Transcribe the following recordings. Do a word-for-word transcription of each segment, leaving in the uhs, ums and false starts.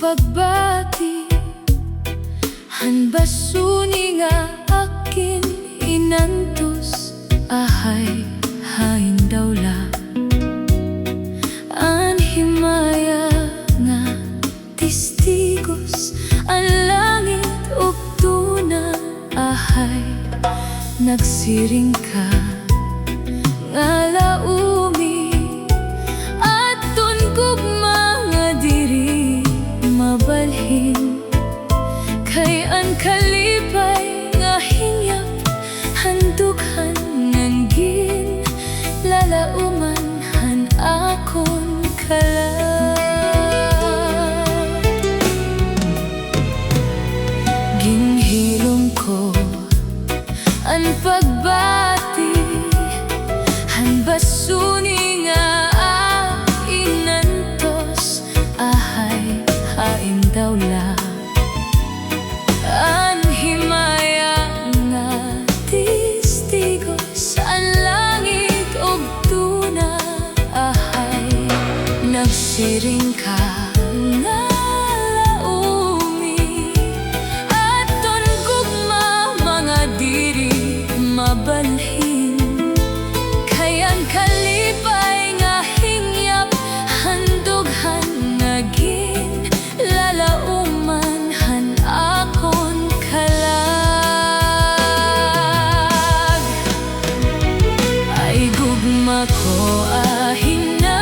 pagbati han basuni nga akon inantos, ahay, hain daw la an himaya nga testigos, an langit ug duna, ahay, nagsiring ka nga laomi, adton gugma nga diri mabalhin, kay an kalipay nga hinyap han dughan ngan ginlalaoman han akon kalag. Ginhilom ko an pagbati han basuni nga akon inantos, ahay, hain daw la an himaya nga testigos, an langit ug duna, ahay, nagsiring ka nga laomi, adton gugma nga diri mabalhin, kay an kalipay nga hinyap han dughan nga ginlalaoman han akon kalag. Ay gugma ko, ahin na,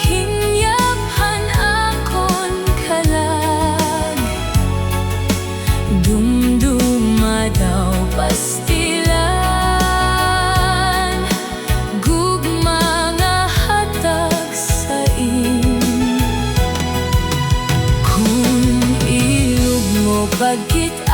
hinyap han akon kalag. Dumduma daw pastilan, gugma nga hatag saim. Kon ilog mo pagkit-an,